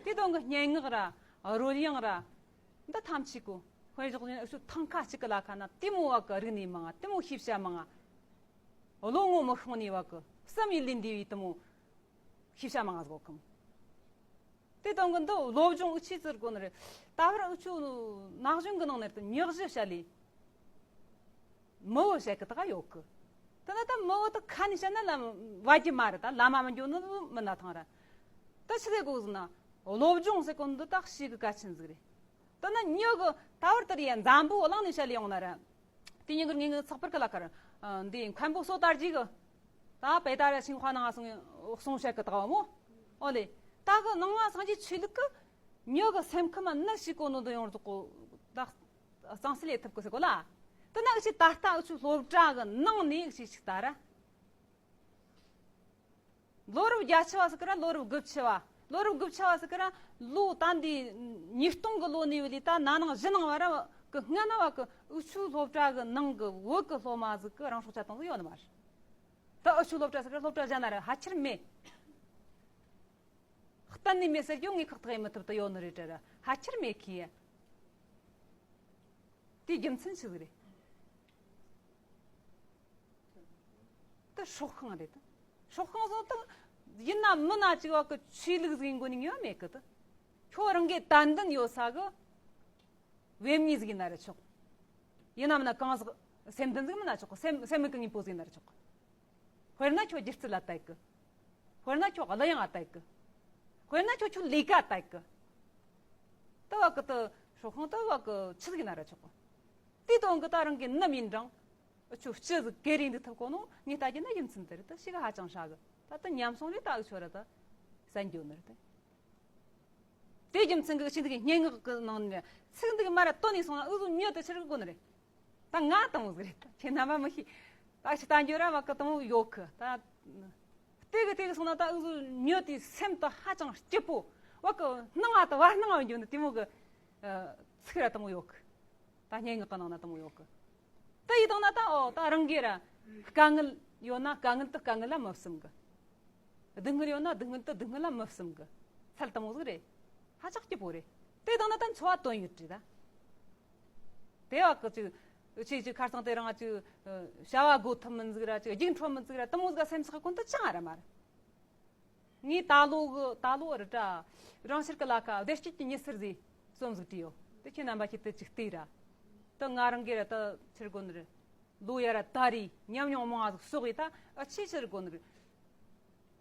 དེ་དོན་གི་སྙན་ངག་ར་རོལ་དབྱངས་ར་འདི་ཐམས་ཅད་གོ་དཔེ་བཞག་ནས་འུ་ཆོ་ཐང་ཁ་གཅིག་གི་ལ་ཁ་ན་དེ་མོ་བ་གི་རིག་གནས་མང་ང་། དེ་མོ་ཤེས་བྱ་མང་ང་། བློ་ངོ་མི་ཤོང་ནས་བ་གི་བསམ་ཡུལ་ལས་འདས་པའི་དེ་མོ་ཤེས་བྱ་མང་ང་ཟིག་གོ་གི་མོ། དེ་དང་གི་འདི་སློབ་སྦྱོང་འུ་ཆི་ཟེར་གོ་ནི་རེད། ད་བར་འུ་ཆོ་ན་གཞོན་གི་ནང་ནས་དུ་ཉག་གཞི་བྱ་ལས་མི་བོ་བྱ་གི་ད་ག་ཡོད་གི། དེ་ན་ད་མི་བོ་ད་ཁ་ནས་བཤད་ན་ལམ་བ་རྒྱུ་མ་རེད། ད་ལམ་མ་མི་འགྱོ་ནི་མི་ན་ཐང་ར། ད་ཆི་ཟེར་གོ་ཟེར་ན་སློབ་སྦྱོང་ཟེར་གོ་འདི་ད་ཤི་གི་གལ་ཆེན་ཟིག་རེད། དེ་ན་ཉག་གི་ད་བར་དེར་ཡ་འཛམ་བུ་གླིང་ནས་བྱ་ལས་ཡོང་ན་ར། དེ་ཉིན་གི་ངེད་ཚགས་པར་གི་ལ་ཁར། ཨ། འདི་མཁན་པོ་སོ་དར་རྒྱས་གི། ད་北大ར་清华ནང་སོང་སོང་བཤད་གི་ད་བ་མོ། ཨོ་ལེ། ད་གི་ནང་ང་སངས་རྒྱས་ཆོས་ལུགས་གི་མྱི་གི་སེམས་ཁམས་ནི་ཞིག་གོ་ནོ་དུ་ཡོང་རྫོགས་གོ། ད་གཙང་སེལ་ལས་ཐུབ་གི་ཟེར་གོ་ལ། དེ་ན་ཨུ་ཆི་ད་ལྟ་ཨུ་ཆུ་སློབ་གྲྭ་གི་ནང་ནས་ཞིག་ཞིག་ད་ར། ལོ་རབས་བརྒྱད་ཅུ་བ་ཟེར་གི་ར། ལོ་རབས་དགུ་བཅུ་བ། ལོ་རབས་དགུ་བཅུ་བ་ཟེར་གི་ར། ལོ་ད་འདི་ཉིས་སྟོང་གི་ལོ་ནས་ཡོད་ལི་ད་ན་ནིང་གཞེས་ནིང་བ་ར་གི་སྔ་ན་བ་གི་ཨུ་ཆུ་སློབ་གྲྭ་གི་ནང་གི་བོད་གི་སློབ་མ་ཟིག་གི་རང་སྲོག་བཅད་བཏང་ཟིག་ཡོད་ནི་མ་རེད། ད་ཨུ་ཆུ་སློབ་གྲྭ་ཟེར་གི་ར། སློབ་གྲྭ་གཞན་ན་ར་ཕལ་ཆེར་མེད། གཏན་ནས་མེད་ཟེར་རྒྱུ་ངས་ཁག་ཐེག་ཡེད་མི་ཐུབ། ད་ཡོད་ནི་རེད་དྲ་ར། ཕལ་ཆེར་མེད་གི། དེའི་རྒྱུ་མཚན་ཆི་ཟིག་རེད། དེ་སྲོག་ཤིང་རེད་དེ། སྲོག་ཤིང་བཟོ་དང་ཡིན་ན་མིན་ན་གཅིག་བ་གི་ཆོས་ལུགས་ཟིག་ཡིན་དགོས་ནི་ངེས་པ་མེད་གི་དེ། ཁྱོད་རང་གི་དད་འདུན་ཡོད་ས་གི་བེམ་ཉིད་ཟིག་ཡིན་ན་ར་ཆོག་ཡིན་ན་མིན་ན་གང་ཟག་སེམས་ལྡན་ཟིག་མིན་ན་ཆོག་གི། སེམས་སེམས་མི་གི་དངོས་པོ་ཟིག་ཡིན་ན་ར་ཆོག་གི། དཔེར་ན་ཁྱོད་སྒྱུ་རྩལ་ལ་དད་གི། དཔེར་ན་ཁྱོད་གླུ་དབྱངས་ལ་དད་གི། དཔེར་ན་ཁྱོད་ཁྱོད་ལས་ཀ་དད་གི། ད་བ་གི་ད་སྲོག་ཤིང་ད་བ་གི་ཆི་ཟིག་ཡིན་ན་ར་ཆོག་གི། དེའི་དོན་གི་ད་རང་གི་ནམ་ཡིན་རང་ཁྱོད་ཅི་ཟིག་གེ་རེ་འདི་ཐུབ་གོ་ནོ། ངས་ལྟ་རྒྱུ་ན་རྒྱུ་མཚན་དེ་རེད། ད་ཤི་ག་ཧ་ཅང་ཧྲ་གི། ད་ད་ཉམས་སོང་རེད། ད་ཨུ་ཆོ་ར་ད་གསན་རྒྱུ་ནི་རེད་དེ། དེའི་རྒྱུ་མཚན་གི་ཨུ་ཆི་འདི་གི་སྙན་ངག་གི་ནང་ནས་ཚིག་འདི་གི་མ་ར་བཏོན་ནས་སོང་ན་ཨུ་ཟོ་མྱི་དེ་ཆི་རིག་དགོས་ནི་རེད། ད་ང་དང་བོ་ཟིག་རེད། ད་ཁྱེད་རྣམ་པ་མི་ཤེས། ད་ཁྱེད་ལྟ་འགྱོ་ར་བ་གི་དང་བོ་ཡོད་གི། ད་དེ་གི་དེ་གི་སོང་ན་ད་ཨུ་ཟོ་མྱི་དེའི་སེམས་དེ་ཧ་ཅང་སྐྱིད་པོ། བ་གི་སྣང་བ་དེ་བར་སྣང་བ་འགྱོ་ནི་དེ་མོ་གི་ཚིག་ར་དང་བོ་ཡོད་གི། ད་སྙན་ངག་གི་ནང་ན་དེ་མོ་ཡོད་གི། དེ་ཡི་དང་ན་ད་ཨོ་ད་རང་གི་ར་དཀའ་ངལ་ཡོད་ན་དཀའ་ངལ་དེ་དཀའ་ངལ་ལ་མི་བསམ་གི། སྡུག་བསྔལ་ཡོད་ན་སྡུག་བསྔལ་དེ་སྡུག་བསྔལ་ལ་མི་བསམ་གི། ཚལ་དེ་མོ་ཟིག་རེད། ཧ་ཅང་སྐྱིད་པོ་རེད། དེ་དང་ན་ད་འཚོ་བ་དོན་ཡོད་རེད་ད། དེ་བ་གི་ཅིག་ཅིག་ཅིག་ཁར་སང་དེ་རང་ཅིག་བྱ་བ་འགོ་ཐུབ་མིན་ཟིག་ར། ཅིག་རྒྱུགས་འཕྲོད་མིན་ཟིག་ར། དེ་མོ་ཟིག་སེམས་ཚེགས་ཀུན་ཏུ་ཅང་ར་མ་རེད། ངས་ད་ལོ་གི་ད་ལོ་རི་ཏྲ་རང་ཤར་གི་ལ་ཁ་བདེ་སྐྱིད་ཀྱི་ཉི་ཟེར་ཟིག་རྩོམ་ཟིག་བྲིས་ཡོད། དེ་ཁྱེད་རྣམ་པ་ཁྱེད་དེ་ཅིག་བལྟས་ར། ད་ང་རང་གི་ར་ད་ཕྱིར་དགོན་རེད། ལོ་ཡར་ར་ད་རེས་ཉམས་མྱོང་མང་ང་ཟིག་གསོག་ཡི་ད། ཨ་ཆེས་ཕྱིར་དགོ་ནི་རེད།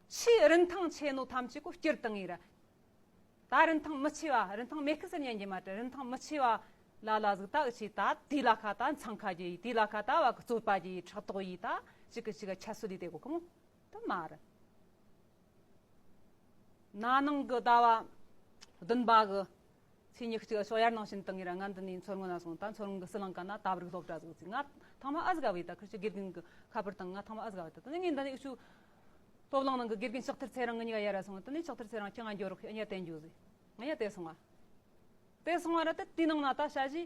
ཆེས་རིན་ཐང་ཆེ་ནོ་ཐམས་ཅད་ཀོ་སྐྱུར་བཏང་ཡི་ར། ད་རིན་ཐང་མི་ཆེ་བ་རིན་ཐང་མེད་ཁི་ཟེར་ཉན་གྱི་མ་རེད། རིན་ཐང་མི་ཆེ་བ་ལ་ལ་ཟིག་ད་ཨ་ཆེ་ད་དེ་ལ་ཁ་ད་འཚང་ཁ་རྒྱུ་ཡི། དེ་ལ་ཁ་ད་བ་གི་རྩོད་པ་རྒྱུ་ཡི། ཕྲག་དོག་ཡི། ད་ཅིག་གི་ཅིག་གི་ཆ་སྲོལ་ལས་དེ་གོ་གི་མོ། ད་མ་རེད། ན་ནིང་གི་ཟླ་བ་བདུན་པ་གི་ཚེས་ཉི་ཤུ་གཅིག་ཕྱོགས་ཡར་ནང་བཞིན་བཏང་ངེ་ར། ང་འདི་ནས་མཚོ་སྔོན་ན་སོང་། ད་མཚོ་སྔོན་གི་ཟི་ལིང་ཀ་ན་ད་བར་གི་སློབ་གྲྭ་ཟིག་ཚིག་ང་ཐང་མ་ཨ་ཟིག་ག་བས། ད་ཁུར་ཆོ་དགེ་རྒན་གི་ཁ་པར་བཏང་། ང་ཐང་མ་ཨ་ཟིག་ག་བས། ད་ད་ནི་ངས་འདི་ནས་ཨུ་ཆུ་སློབ་གླིང་ནང་གི་དགེ་རྒན་ལྕགས་ཐར་ཚེ་རིང་ང་གཉིས་ཀ་ཡར་ར་སོང་། ད་ནི་ལྕགས་ཐར་ཚེ་རིང་ཁྱེད་ང་འགྱོ་རོགས། ཨ་ཉ་དེ་འགྱོ་ཟིག་ང་ཉ་དེ་སོང་ང་། དེ་སོང་བ་ར་ད་དེ་ནང་ན་ད་ཞ་ཞི་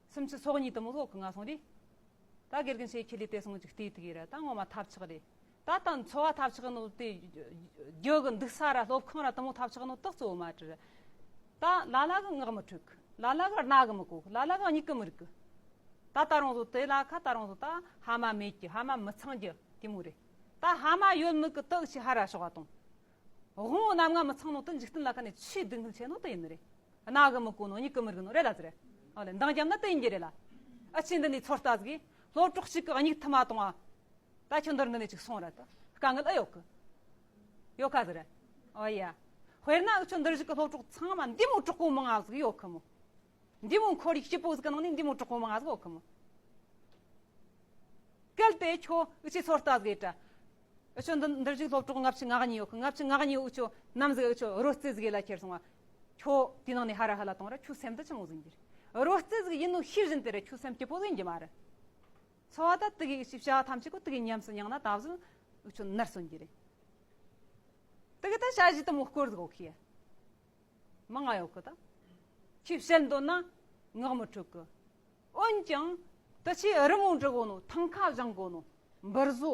སུམ་ཅུ་སོ་གཉིས་དུ་མོ་ཟོག་གི་ང་སོང་དུས། ད་དགེ་རྒན་ཆེ་ཁྱེད་ལས་དེ་སོང་ཅིག་བལྟས་ཐུག་ཡི་ར། ད་ངོ་མ་ཐབས་ཆག་རེད། ད་ད་འཚོ་བ་ཐབས་ཆག་ནོ་དེ་རྒྱུ་གི་འདུག་ས་ར་སློབ་ཁང་ར་དུ་མོ་ཐབས་ཆག་ནོ་དག་གཙོ་བོ་མ་དྲི་ར། ད་ལ་ལ་གི་ངག་མི་འཁྲུག་ལ་ལ་གི་རྣ་གི་མི་གོ་ལ་ལ་གི་མྱིག་གི་མི་རིག་གི་ད་ད་རུང་ཟོ་དེ་ལ་ཁ་ད་རུང་ཟོ་ད་ཕ་མ་མེད་ཀྱི་ཕ་མ་མི་ཚང་རྒྱུ་དེ་མོ་རེད། ད་ཕ་མ་ཡོད་མི་གི་དག་ཆེ་ཧ་ར་ཤོག་ག་དང་། དབང་པོ་རྣམ་ལྔ་མི་ཚང་ནོ་དེ་འཇིག་རྟེན་ལ་ཁ་ནས་ཆེས་སྡུག་བསྔལ་ཆེ་ནོ་དེ་ཡིན་ནི་རེད། རྣ་གི་མི་གོ་ནོ་མྱིག་གི་མི་རིག་ནོ་རེད་ལ་ཟེར། ཨ་ལེ་འདང་རྒྱབ་ན་དེ་ཡིན་གྱི་རེད་ལ། ཨ་ཆེ་འདི་ནས་ཚོད་ལྟ་ཟིག་གིས་སློབ་གྲོགས་གཅིག་གི་མྱིག་ཐུ་མ་གཏོང་བ། ད་ཁྱོད་འདིར་འདི་ནས་ཅིག་སོང་ར་ད་དཀའ་ངལ་ཨེ་ཡོད་གི་ཡོད་ཁ་ཟེར། ཨོ་ཡ། དཔེར་ན་ཨུ་ཆོ་འདིར་བཞུགས་གི་སློབ་གྲོགས་ཚང་མ་འདི་མོ་གྲོགས་པོ་མང་ང་ཟིག་ཡོད་གི་མོ། འདི་མོ་ཁོར་ཡུག་སྐྱིད་པོ་ཟིག་གི་ནང་ནས་འདི་མོ་གྲོགས་པོ་མང་ང་ཟིག་ཡོད་གི་མོ། གལ་ཏེ་ཁྱོད་ཨུ་ཆོས་ཚོད་ལྟ་ཟིག་ཡེད་དྲ། ཨུ་ཆོ་འདི་འདིར་བཞུགས་སློབ་གྲོགས་ལྔ་བཅུ་ང་གཉིས་ཡོད་གི། ལྔ་བཅུ་ང་གཉིས་ཨུ་ཆོ་ནམ་ཟིག་ཨུ་ཆོ་རོལ་རྩེད་ཟིག་ཡེད་ལ་ཁྱེར་སོང་བ། ཁྱོད་དེའི་ནང་ནས་ཧ་ར་ཧ་ལ་གཏོང་ར་ཁྱོད་སེམས་དུ་ཆི་མོ་ཟིག་ཡིན་གྱི་རེད། རོལ་རྩེད་ཟིག་ཡིན་ནོ་ཤེས་བཞིན་དེ་ར་ཁྱོད་སེམས་སྐྱིད་པོ་ཟིག་ཡིན་གྱི་མ་རེད། འཚོ་བ་ད་དེ་གི་ཞིབ་བྱ་བ་ཐམས་ཅད་ཀོ་དེ་གི་ཉམས་སུ་མྱངས་ན་ད་གཟོད་ཨུ་ཆོ་ནར་སོན་གྱི་རེད། དེ་གི་ད་ཞ་ཞི་དུ་མོ་སྐོར་ཟིག་ཡོད་གི། མང་ང་ཡོད་གི་ད། ཁྱོས་བཤད་འདོད་ན་ངག་མི་འཁྲུག་གི། འོན་ཀྱང་དུ་ཆེས་རི་མོ་འབྲི་གོ་ནོ། ཐང་ཁ་བཞེངས་གོ་ནོ། འབུར་བཟོ།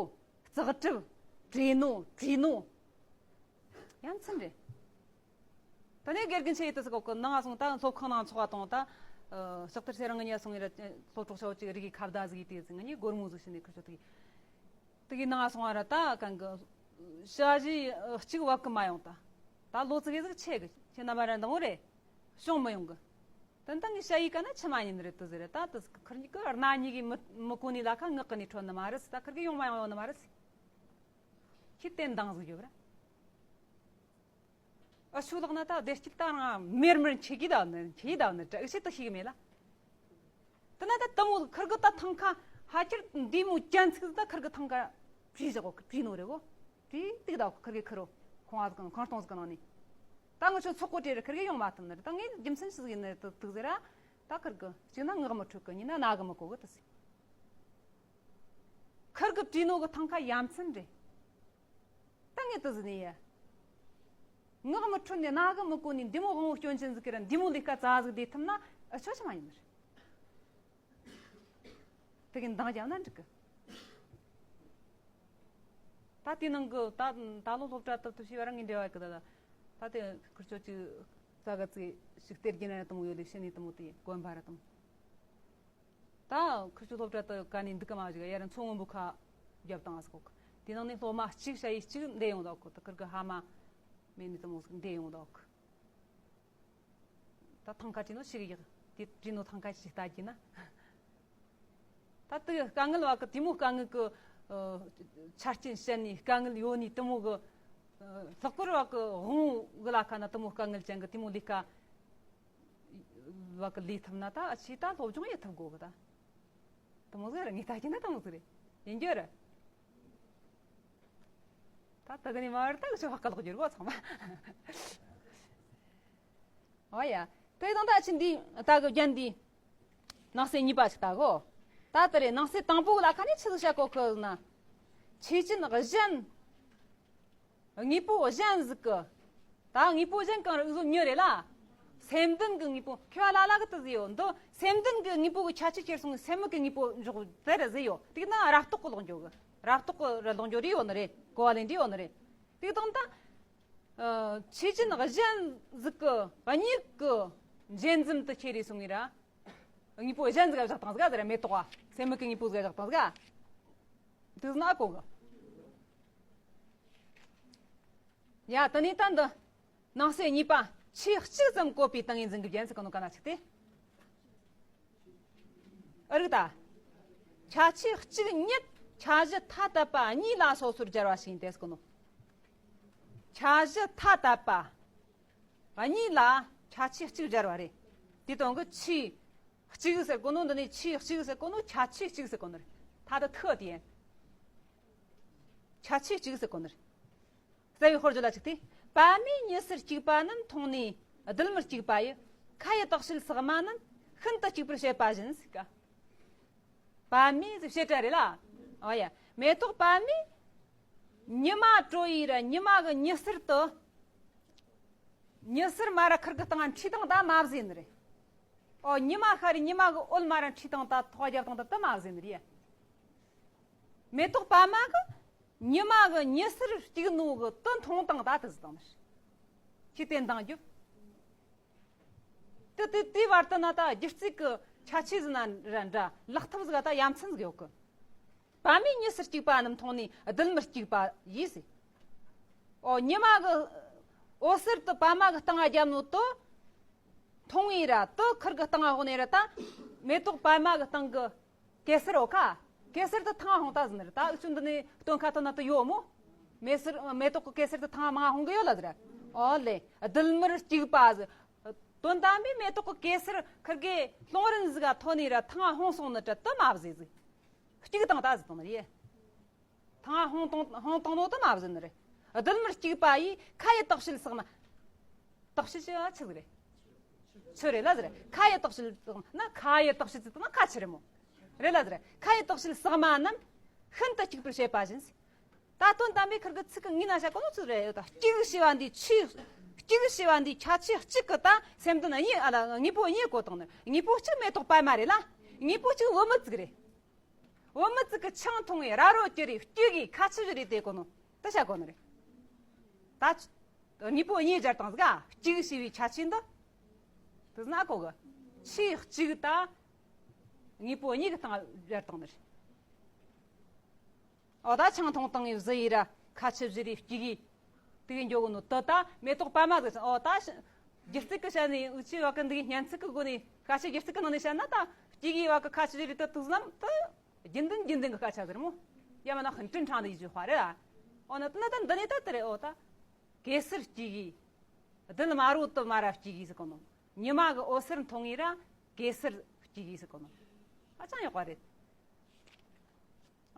ལྕགས་གྲུབ། བྲེ་ནོ། བྲིས་ནོ། ཡ་མཚན་རེད། ད་ནས་དགེ་རྒན་ཆེ་ཡི་དུ་སི་གོ་གི་ནང་ང་སོང་། ད་སློབ་ཁང་ནང་ཚོགས་པ་དང་ད། ལྕགས་ཐར་ཚེ་རིང་ང་གཉིས་སོང་ངེ་ར་སློབ་གྲོགས་ཆ་བོ་གཅིག་རིག་གི་ཁ་བརྡ་ཟིག་ཡི་དེ་ཟིག་ང་གཉིས་སྒོར་མོ་ཟིག་བྱིན་ནས་ཁུར་ཆོ་དེ། དེ་གི་ནང་སོང་བ་ར་ད་གང་གི་ཞ་ཞི་གཅིག་བབ་གི་མ་ཡོང་། ད་ད་ལོ་ཙི་གེ་ཟིག་ཆེ་གི་ཁྱེད་རྣམ་པ་ར་འདང་བོ་རེད། བྱུང་མི་ཡོང་གི། ད་ད་ངས་ཞ་ཡི་ཀ་ན་ཆི་མ་ཡིན་རེད་དུ་ཟེར་རེད། ད་དུ་ཁུར་གཉིས་ཀི་རྣ་གཉིས་གི་མི་མི་གོ་ནི་ལ་ཁ་ངག་གི་ནས་འཕྲོད་ནི་མ་རེད། ད་ཁུར་གི་ཡོང་མ་ཡོང་ཡོང་ནི་མ་རེད། ཁྱེད་བསྟན་འདང་ཟིག་ཡོད་ར། ཨ་ཆུ་ལག་ན་ད་བདེ་སྐྱིད་ད་རང་མེར་མེར་འཁྱེར་གྱི་ད་ནི་འཁྱེར་གྱི་ད་ནི་དྲག་ཤེད་དུ་ཤེས་གི་མེད་ལ། དེ་ན་ད་དུ་མོ་ཁུར་གི་ད་ཐང་ཁ་ཧ་ཁྱེར་འདི་མོ་ཅན་ཚིག་ད་ཁུར་གི་ཐང་ཁ་བྲིས་བཞག་གོ་བྲིས་ནོ་རེད་གོ། བྲིས་ཏིག་ད་ཁུར་གི་ཁུར་རོ་ཁང་བ་ཟིག་ཁང་སྟོང་ཟིག་ནང་ནས། ད་ང་ཆོ་ཚོགས་གོ་དྲེ་རེ་ཁུར་གི་ཡོང་མ་ཐུབ་ནི་རེད། ད་ངས་རྒྱུ་མཚན་ཞིག་ཡིན་ནི་དུ་དུག་ཟེར་ར། ད་ཁུར་གི་གཅིག་ན་ངག་མི་འཁྲུག་གི། གཉིས་ན་རྣ་གི་མི་གོ་གི་དུ་སི། ཁུར་གི་བྲིས་ནོ་གི་ཐང་ཁ་ཡ་མཚན་རེད། ད་ངས་དུ་ཟིན་ནི་ཡ། ངག་མི་འཁྲུལ་ནས་རྣ་གི་མི་གོ་ནས་འདི་མོ་དབང་བོ་སྐྱོན་ཅན་ཟིག་གི་ར་འདི་མོ་ལས་ཀ་ཙ་ཟིག་བསྡད་ཐུབ་ན་ཨ་ཆོ་ཆི་མ་ཡིན་ནི་རེད། དེ་གི་འདང་རྒྱབ་ན་འགྲིག་གི། ད་དེ་ནང་གི་ད་ད་ལོ་སློབ་གྲྭ་ཏུ་ཏུ་ཤི་བ་རང་གི་འབྲེལ་བ་གི་ད་ད་ད་དེ་ཁུར་ཆོ་ཅིག་ཙ་ག་ཙིག་ཞིག་སྟེར་གྱི་ན་དུ་མོ་ཡོད་ལས་ཤི་ནི་དུ་མོ་དེ་དགོན་པ་ར་དུ་མོ། ད་ཁུ་ཆུ་སློབ་གྲྭ་དུ་ག་ནས་འདུག་གི་མ་བཞག་ཡར་མཚོ་སྔོན་པོ་ཁ་རྒྱབ་བཏང་ཨ་སི་གོ་གི། དེ་ནང་ནས་སློབ་མ་གཅིག་ཞ་ཡི་གཅིག་འདས་ཡོང་ད་གོ། ད་ཁུར་གི་ཧ་མ་མེད་ནི་དུ་མོ་ཟིག་འདས་ཡོང་ད་གོ། ད་ཐང་ཁ་བྲིས་ནོ་ཞིག་ཡག་དེ་བྲིས་ནོ་ཐང་ཁ་ཞིག་ལྟ་རྒྱུ་ན། ད་དུ་དཀའ་ངལ་བ་གི་དེ་མོ་དཀའ་ངལ་གི་ཆ་རྐྱེན་བཤད་ནས་དཀའ་ངལ་ཡོད་ནི་དུ་མོ་གི་ལྷག་པར་བ་གི་དབང་བོ་གི་ལ་ཁ་ན་དུ་མོ་དཀའ་ངལ་ཅན་གི་དེ་མོ་ལས་ཀ་བ་གི་ལས་ཐུབ་ན་ད་ཨ་ཆི་ད་སློབ་སྦྱོང་ཡེ་ཐུབ་དགོ་གི་ད། དུ་མོ་ཟིག་ར་ངས་ལྟ་རྒྱུ་ན་དུ་མོ་ཟིག་རེད། ཡིན་རྒྱུ་རེད། ད་ད་གི་ནས་མ་བར་ད་གི་ཆོ་བ་ཀ་ལོག་རྒྱུ་རེད་གོ་ཚང་མ། ཨོ་ཡ། དེ་དང་ད་ཨ་ཆི་འདི་ད་གི་རྒྱན་འདི་ནང་གསེས་གཉིས་པ་ཞིག་ལྟ་གོ། ད་དེ་རེད། ནང་གསེས་དང་པོ་ལ་ཁ་ནས་ཆི་ཟིག་བཤད་གོ་ཁི་ན། ཆོས་ཅན་གཞན། དངོས་པོ་གཞན་ཟིག་གི། ད་དངོས་པོ་གཞན་གང་རེད། འུ་ཟོ་མྱི་རེད་ལ། སེམས་ལྡན་གྱི་དངོས་པོ་ཁྱོད་ལ་ལ་གི་དུ་ཟེར་ཡོད་འདི། སེམས་ལྡན་གྱི་དངོས་པོ་གི་ཁྱད་ཆོས་ཁྱེར་སོང་སེམས་མི་གི་དངོས་པོ་འཇོག་དེ་རེད་ཟེར་ཡོད། དེ་ན་རབ་རྟོག་གི་ལོག་འགྱོ་གི། རབ་རྟོག་གི་ར་ལོག་འགྱོ་རེ་ཡོད་ནི་རེད། གོ་བ་ལེན་རེ་ཡོད་ནི་རེད། དེ་དང་ད། ཆོས་ཅན་གཞན་ཟིག་གི་གཉིས་ཀྱི་འབྱེད་འཛིན་དུ་ཁྱེར་རེ་སོང་ངེ་ར། དངོས་པོ་གཞན་ཟིག་བཞག་བཏང་ཟིག་ཟེར་ར། མེ་ཏོག་ག་སེམས་མི་གི་དངོས་པོ་ཟིག་བཞག་བཏང་ཟིག་དེ་ཟིག་ན་གོ་གི། ཡ་དེ་ནས་ད་འདི་ནང་གསེས་གཉིས་པ་ཆོས་གཅིག་ཙམ་བཀོད་པའི་ཏིང་ངེ་འཛིན་གྱི་རྒྱན་ཟེར་གི་ནོ་ག་ན་ཆིག་སྟེ། ཨ་རིག་ད། ཁྱད་ཆོས་གཅིག་ཉིད་ཁྱད་གཞི་ཐ་དད་པ་གཉིས་ལ་སོ་སོར་སྦྱར་བ་ཞིག་ཡིན་ཏེ་ཟེར་གོ་ནོ། ཁྱད་གཞི་ཐ་དད་པ་གཉིས་ལ་ཁྱད་ཆོས་གཅིག་སྦྱར་བ་རེད། དེ་དོན་གི་ཆོས་གཅིག་ཟེར་གོ་ནོ། འདི་ནས་ཆོས་གཅིག་ཟེར་གོ་ནོ། ཁྱད་ཆོས་གཅིག་ཟེར་གོ་ནོ་རེད། ཐ་དད་ཐུ་དེ་ཡིན། ཁྱད་ཆོས་གཅིག་ཟེར་གོ་ནོ་རེད། རྩ་བའི་དཔེར་བརྗོད་ལ་གཅིག་སྟེ། པ་མའི་མྱི་སེར་གཅིག་པ་རྣམས་མཐོང་ནས་རྡུལ་མུར་གཅིག་པ་ཡི། ཁ་ཡི་དོགས་བྱེད་ཟག་མ་རྣམས་ཤིན་ཏུ་གཅིག་པར་བྱེད་པ་བཞིན་ཟེར་ག་པ་མའི་ཟེར་བྱེད་སྒྲ་རེད་ལ། ཨོ་ཡ། མེ་ཏོག་པ་མའི་ཉི་མ་དྲོ་ཡི་ར་ཉི་མ་གི་མྱི་སེར་དུ། མྱི་སེར་མ་ར་ཁིར་གི་སྟེང་ང་འཁྲིས་སྟངས་ད་མ་བཟོས་ནི་རེད། ཨོ་ཉི་མ་ཤར་རི་ཉི་མ་གི་འོད་མ་ར་འཁྲིས་སྟངས་ད་ཐོག་རྒྱབ་སྟངས་ད་དུ་མ་བཟོས་ནི་རེད། མེ་ཏོག་པ་མ་གི་ཉི་མ་གི་མྱི་སེར་གཅིག་ནོ་གི་དུ་མཐོང་སྟངས་ད་དུ་ཟིག་དང་ནི་རེད། ཁྱི་བསྟན་དང་རྒྱུ། དེ་དེ་དེའི་བར་དུ་ན་ད་སྒྱུ་རྩལ་གི་ཁྱད་ཆོས་ཟིན་ན་ར་འདྲ་ལག་ཐབས་ཟིག་ད་ཡ་མཚན་ཟིག་ཡོད་གི། པ་མའི་མྱི་སེར་གཅིག་པ་རྣམས་མཐོང་ནས་རྡུལ་མུར་གཅིག་པ་ཡིས་ཟེར། ཨོ་ཉི་མ་གི་འོད་ཟེར་དུ་པ་མ་གི་སྟེང་ང་རྒྱབ་ནོ་དུ་མཐོང་ངེ་ར་དུ་ཁིར་གི་སྟེང་ང་འོང་ནས་ར་ད་མེ་ཏོག་པ་མ་གི་སྟེང་གི་གེ་སར་འོ་ཁ། གེ་སར་དུ་ཐང་ང་ཧོང་ད་ཟིན་ར་ད་འུ་ཆུ་འདི་ནས་སྟོན་ཁ་ཐོན་ན་དུ་ཡོད་མོ། མེ་སེར་མེ་ཏོག་གི་གེ་སར་དུ་ཐང་ང་མང་ང་ཧོང་གི་ཡོད་ལ་ཟེར། ཨོ་ལེ་རྡུལ་མུར་གཅིག་པ་ཟེར། དོན་དམ་པའི་མེ་ཏོག་གི་གེ་སར་ཁིར་གི་ལྷུང་རིང་ཟིག་ག་ཐོན་ནས་ར་ཐང་ང་ཧོང་སོང་ནི་དྲ་དུ་མ་བཟོས་ཟིག་གཅིག་དང་ད་ཟིག་དང་ནི་རེད། ཐང་ང་ཧོང་དང་ཧོང་དང་ནོ་དུ་མ་བཟོས་ནི་རེད། རྡུལ་མུར་གཅིག་པ་ཡིས་ཁ་ཡི་དོགས་བྱེད་ཟག་མ། དོགས་བྱེད་ཅི་ཆི་ཟིག་རེད། ཆི་རེད་ལ་ཟེར། ཁ་ཡི་དོགས་བྱེད་ཟག་ན་ཁ་ཡི་དོགས་བྱེད་ཟིག་ན་ཁ་ཆི་རེད་མོ། རེད་ལ་ཟེར། ཁ་ཡི་དོགས་བྱེད་ཟག་མ་རྣམས་ཤིན་ཏུ་གཅིག་པར་བྱེད་པ་བཞིན་ཟེར། ད་དོན་དམ་པའི་ཁིར་གི་ཚིག་གི་ངོས་ན་བྱ་གོ་ནོ་ཚིག་རེད་ཡོད་ད། གཅིག་ཞེས་པ་འདི་ཆོས། གཅིག་ཞེས་པ་འདི་ཁྱད་ཆོས་གཅིག་གི་ད་སེམས་དོན་གཉིས་ཨ་ལ་དངོས་པོ་གཉིས་གོ་དང་ནི་དངོས་པོ་གཅིག་མེ་ཏོག་པད་མ་རེད་ལ། དངོས་པོ་གཅིག་བུད་མེད་ཅིག་རེད། བུད་མེད་ཅིག་གི་ཆང་འཐུང་བའི་ར་རོ་ཀྱི་རེད་གཅིག་གི་ཁ་ཆུ་བཞི་རེད་དེ་གོ་ནོ་ད་བྱ་གོ་ནི་རེད། ད་དངོས་པོ་གཉིས་སྦྱར་དང་ཟིག་ག་གཅིག་ཞེས་པའི་ཁྱད་ཆོས་འདི། དེ་ཟིན་ཨ་གོ་གི། ཆོས་གཅིག་ད་དངོས་པོ་གཉིས་ཀྱི་སྟེང་སྦྱར་དང་ནི་རེད། ཨོ་ད་ཆང་འཐུང་བཏང་ངས་བཟི་ཡི་ར་ཁ་ཆུ་བཞི་རེ་སྐྱེ་གི། དེ་གི་འཇོག་གི་ནོ་དུ་ད་མེ་ཏོག་པད་མ་གི་ཨོ་ད་ཤ་སྒྱུ་རྩལ་གི་བྱ་ནི་འུ་ཆི་བ་གི་འདི་གི་སྙན་ཚིག་གི་སྒོ་ནས་ཁ་ཆུ་སྒྱུ་རྩལ་གི་ནང་ནས་བྱ་ན་ད་སྐྱེ་གི་བ་གི་ཁ་ཆུ་བཞི་རེ་དུ་དུག་ཟིན་ནམ་དུ་རྒྱུན་ལྡན་རྒྱུན་ལྡན་གི་སྐད་ཆ་ཟེར་མོ། ཡ་མ་ན་ཧན་ཀྲིན་ཁྲང་དུ་ཡི་ཇུ་ཧ་རེད་ཨ། ཨོ་ན་དུ་ན་ད་འདི་ནས་ད་དུ་རེད་ཨོ་ད། གེ་སར་སྐྱེ་གི། རྡུལ་དམར་པོ་དུ་མ་ར་སྐྱེ་གི་ཟེར་གོ་ནོ། ཉི་མ་གི་འོད་ཟེར་མཐོང་ངེ་ར་གེ་སར་སྐྱེ་གི་ཟེར་གོ་ནོ། ཧ་ཅང་ཡག་པ་རེད།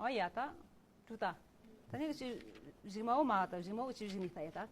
ཨོ་ཡ་ད། ཀྲུ་ད། ད་ནི་ཅི་གཞུག་མ་འོ་མ་ད་གཞུག་མ་འོ་ཅི་གཞུག་ནི་ད་ཡ་ད།